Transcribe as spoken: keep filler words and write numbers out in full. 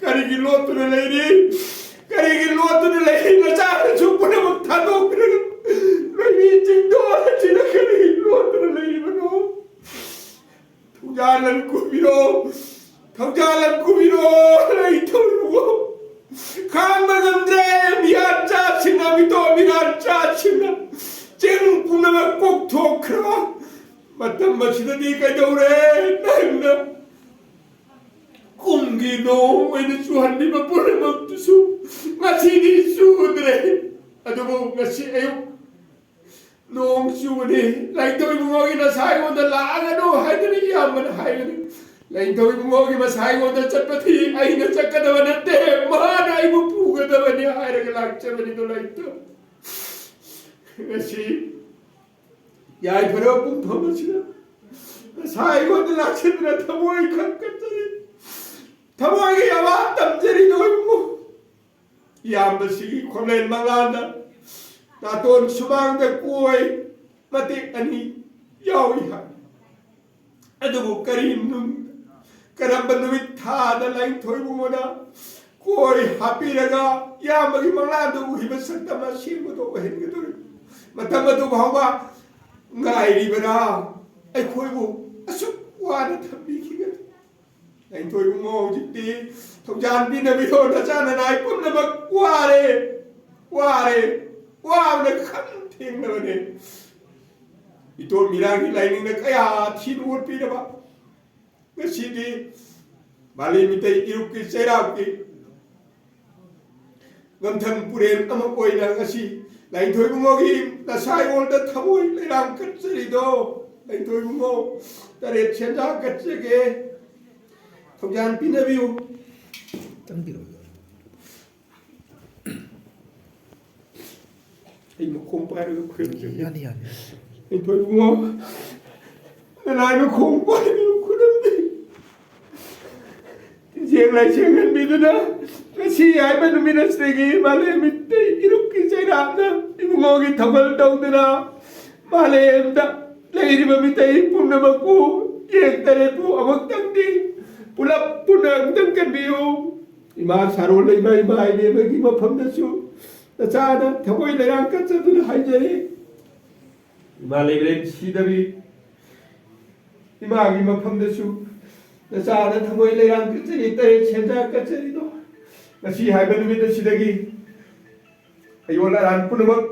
ꯀꯔꯤꯒꯤ ꯂꯣꯠꯇꯨꯅ ꯂꯩꯔꯤ? ꯀꯔꯤꯒꯤ ꯂꯣꯠꯇꯨꯅ ꯂꯩꯔꯤ? ꯅꯆꯥꯅꯁꯨ ꯄꯨꯝꯅꯃꯛ ꯊꯥꯗꯣꯛꯈ꯭ꯔꯒ ꯂꯣꯏꯕꯤ ꯆꯤꯡꯗꯣꯟ ꯑꯁꯤꯗ ꯀꯔꯤꯒꯤ ꯂꯣꯠꯇꯨꯅ ꯂꯩꯔꯤꯕꯅꯣ? ꯊꯧꯖꯥꯜ ꯂꯝ ꯀꯨꯝꯕꯤꯔꯣ, ꯊꯧꯖꯥꯜ ꯂꯝ ꯀꯨꯝꯕꯤꯔꯣ, ꯂꯩꯊꯧꯔꯣ꯫ ꯈꯥꯡꯕ ꯉꯝꯗ꯭ꯔꯦ, ꯃꯤꯌꯥꯟ ꯆꯥꯁꯤꯡꯅ, ꯃꯤꯇꯣꯞ ꯃꯤꯔꯥꯟ ꯆꯥꯁꯤꯡꯅ ꯆꯤꯡ ꯄꯨꯝꯅꯃꯛ ꯀꯣꯛꯊꯣꯛꯈ꯭ꯔꯕ ꯃꯇꯝ ꯑꯁꯤꯗꯗꯤ ꯀꯩꯗꯧꯔꯦ ꯅꯪꯅ? ꯀꯨꯝꯒꯤ ꯅꯣꯡ ꯑꯣꯏꯅ ꯆꯨꯍꯟꯕꯤꯕ ꯄꯨꯝꯅꯃꯛꯇꯨꯁꯨ ꯉꯁꯤꯗꯤ ꯆꯨꯗ꯭ꯔꯦ꯫ ꯑꯗꯨꯕꯨ ꯉꯁꯤ ꯑꯌꯨꯛ ꯅꯣꯡ ꯆꯨꯕꯅꯤ꯫ ꯂꯥꯏꯊꯣꯏ ꯏꯕꯨꯡꯉꯣꯒꯤ ꯅꯁꯥ ꯑꯩꯉꯣꯟꯗ ꯂꯥꯛꯑꯒꯅꯨ ꯍꯥꯏꯗꯨꯅ ꯏꯌꯥꯝꯕꯅ ꯍꯥꯏꯕꯅꯤ꯫ ꯂꯥꯏꯊꯣꯏ ꯏꯕꯨꯡꯉꯣꯒꯤ ꯃꯁꯥ ꯑꯩꯉꯣꯟꯗ ꯆꯠꯄꯗꯤ ꯑꯩꯅ ꯆꯠꯀꯗꯕ ꯅꯠꯇꯦ, ꯃꯥꯅ ꯑꯩꯕꯨ ꯄꯨꯒꯗꯕꯅꯤ ꯍꯥꯏꯔꯒ ꯂꯥꯛꯆꯕꯅꯤꯗꯣ ꯂꯥꯏꯊꯣꯏ꯫ ꯉꯁꯤ ꯌꯥꯏꯐꯔꯕ ꯄꯨꯡꯐꯝ ꯑꯁꯤꯗ ꯅꯁꯥ ꯑꯩꯉꯣꯟꯗ ꯂꯥꯛꯁꯤꯟꯗꯨꯅ ꯊꯃꯣꯏ ꯈꯛ ꯀꯠꯆꯔꯤ, ꯊꯃꯣꯏꯒꯤ ꯑꯋꯥ ꯇꯝꯖꯔꯤꯗꯣ ꯏꯕꯨꯡꯉꯣ꯫ ꯏꯌꯥꯝꯕꯁꯤꯒꯤ ꯈꯣꯂꯦꯟ ꯃꯉꯥꯗ ꯅꯥꯇꯣꯟ ꯁꯨꯃꯥꯡꯗ ꯀꯣꯏ ꯃꯇꯦꯛ ꯑꯅꯤ ꯌꯥꯎꯏ ꯍꯥꯏ꯫ ꯑꯗꯨꯕꯨ ꯀꯔꯤ ꯅꯨꯡ-, ꯀꯔꯝꯕ ꯅꯨꯃꯤꯠ ꯊꯥꯗ ꯂꯥꯏꯊꯣꯏꯕꯨꯡꯉꯣꯅ ꯀꯣꯏ ꯍꯥꯞꯄꯤꯔꯒ ꯏꯌꯥꯝꯕꯒꯤ ꯃꯪꯂꯥꯟꯗ ꯎꯈꯤꯕ ꯁꯛꯇꯝ ꯑꯁꯦꯡꯕꯗꯣ ꯑꯣꯏꯍꯟꯒꯗꯧꯔꯤꯕꯅꯣ? ꯃꯇꯝ ꯑꯗꯨ ꯐꯥꯎꯕ ꯉꯥꯏꯔꯤꯕꯔꯥ? ꯑꯩꯈꯣꯏꯕꯨ ꯑꯁꯨꯛ ꯋꯥꯅ ꯊꯝꯕꯤꯈꯤꯒꯅꯤ꯫ ꯂꯥꯏꯊꯣꯏꯕꯨꯡꯉꯣ ꯍꯧꯖꯤꯛꯇꯤ ꯊꯧꯖꯥꯟ ꯄꯤꯅꯕꯤꯔꯣ, ꯅꯆꯥ ꯅꯅꯥꯏ ꯄꯨꯝꯅꯃꯛ ꯋꯥꯔꯦ, ꯋꯥꯔꯦ, ꯋꯥꯕꯅ ꯈꯝ ꯊꯦꯡꯅꯕꯅꯦ꯫ ꯏꯇꯣꯝ ꯃꯤꯔꯥꯡꯒꯤ ꯂꯥꯏꯅꯤꯡꯅ ꯀꯌꯥ ꯊꯤꯅ ꯑꯣꯠꯄꯤꯔꯕ꯫ ꯉꯁꯤꯗꯤ ꯃꯥꯂꯦꯝ ꯃꯤꯇꯩ ꯏꯔꯨꯞꯀꯤ ꯆꯩꯔꯥꯛꯀꯤ ꯉꯝꯊꯪ ꯄꯨꯔꯦꯜ ꯑꯃ ꯑꯣꯏꯅ ꯉꯁꯤ ꯂꯥꯏꯊꯣꯏꯕꯨꯡꯉꯣꯒꯤ ꯅꯁꯥ ꯑꯩꯉꯣꯟꯗ ꯊꯃꯣꯏ ꯂꯩꯔꯥꯡ ꯀꯠꯆꯔꯤꯗꯣ, ꯂꯥꯏꯊꯣꯏꯕꯨꯡꯉꯣ ꯇꯔꯦꯠ ꯁꯦꯟꯖꯥ ꯀꯠꯆꯒꯦ꯫ ꯊꯧꯖꯥꯟ ꯄꯤꯅꯕꯤꯌꯨ꯫ ꯆꯪꯕꯤꯔꯛꯑꯣ꯫ ꯑꯩ ꯃꯈꯣꯡ ꯄꯥꯏꯔꯒ ꯈꯨꯔꯨꯝꯖꯒꯦ꯫ ꯌꯥꯅꯤ, ꯌꯥꯅꯤ꯫ ꯂꯥꯏꯊꯣꯏꯕꯨꯡꯉꯣ, ꯅꯅꯥꯏ ꯃꯈꯣꯡ ꯄꯥꯏꯕꯤꯌꯨ, ꯈꯨꯔꯨꯝꯕꯤꯌꯨ꯫ ꯌꯦꯡ ꯂꯥꯏꯁꯦꯡꯍꯟꯕꯤꯗꯨꯅ ꯉꯁꯤ ꯍꯥꯏꯕ ꯅꯨꯃꯤꯠ ꯑꯁꯤꯗꯒꯤ ꯃꯥꯂꯦꯝ ꯃꯤꯇꯩ ꯏꯔꯨꯞꯀꯤ ꯆꯩꯔꯥꯛꯅ ꯏꯕꯨꯡꯉꯣꯒꯤ ꯊꯧꯒꯜ ꯇꯧꯗꯨꯅ ꯃꯥꯂꯦꯝꯗ ꯂꯩꯔꯤꯕ ꯃꯤꯇꯩ ꯄꯨꯝꯅꯃꯛꯄꯨ ꯌꯦꯛ ꯇꯔꯦꯠꯄꯨ ꯑꯃꯨꯛꯇꯪꯗꯤ ꯄꯨꯂꯞ ꯄꯨꯟꯅ ꯑꯃꯨꯛꯇꯪ ꯀꯟꯕꯤꯌꯨ꯫ ꯏꯃꯥ ꯁꯥꯔꯣꯟ ꯂꯩꯃ, ꯏꯃꯥ ꯏꯕꯦꯝꯃꯒꯤ ꯃꯐꯝꯗꯁꯨ ꯅꯆꯥꯅ ꯊꯃꯣꯏ ꯂꯩꯔꯥꯡ ꯀꯠꯆꯗꯨꯅ ꯍꯥꯏꯖꯔꯤ꯫ ꯏꯃꯥ ꯂꯩꯃꯔꯦꯟ ꯁꯤꯗꯕꯤ, ꯏꯃꯥꯒꯤ ꯃꯐꯝꯗꯁꯨ ꯅꯆꯥꯅ ꯊꯃꯣꯏ ꯂꯩꯔꯥꯡ ꯀꯠꯆꯔꯤ, ꯇꯔꯦꯠ ꯁꯦꯟꯖꯥ ꯀꯠꯆꯔꯤꯗꯣ ꯉꯁꯤ ꯍꯥꯏꯕ ꯅꯨꯃꯤꯠ ꯑꯁꯤꯗꯒꯤ ꯑꯌꯣꯟ ꯑꯔꯥꯟ ꯄꯨꯝꯅꯃꯛ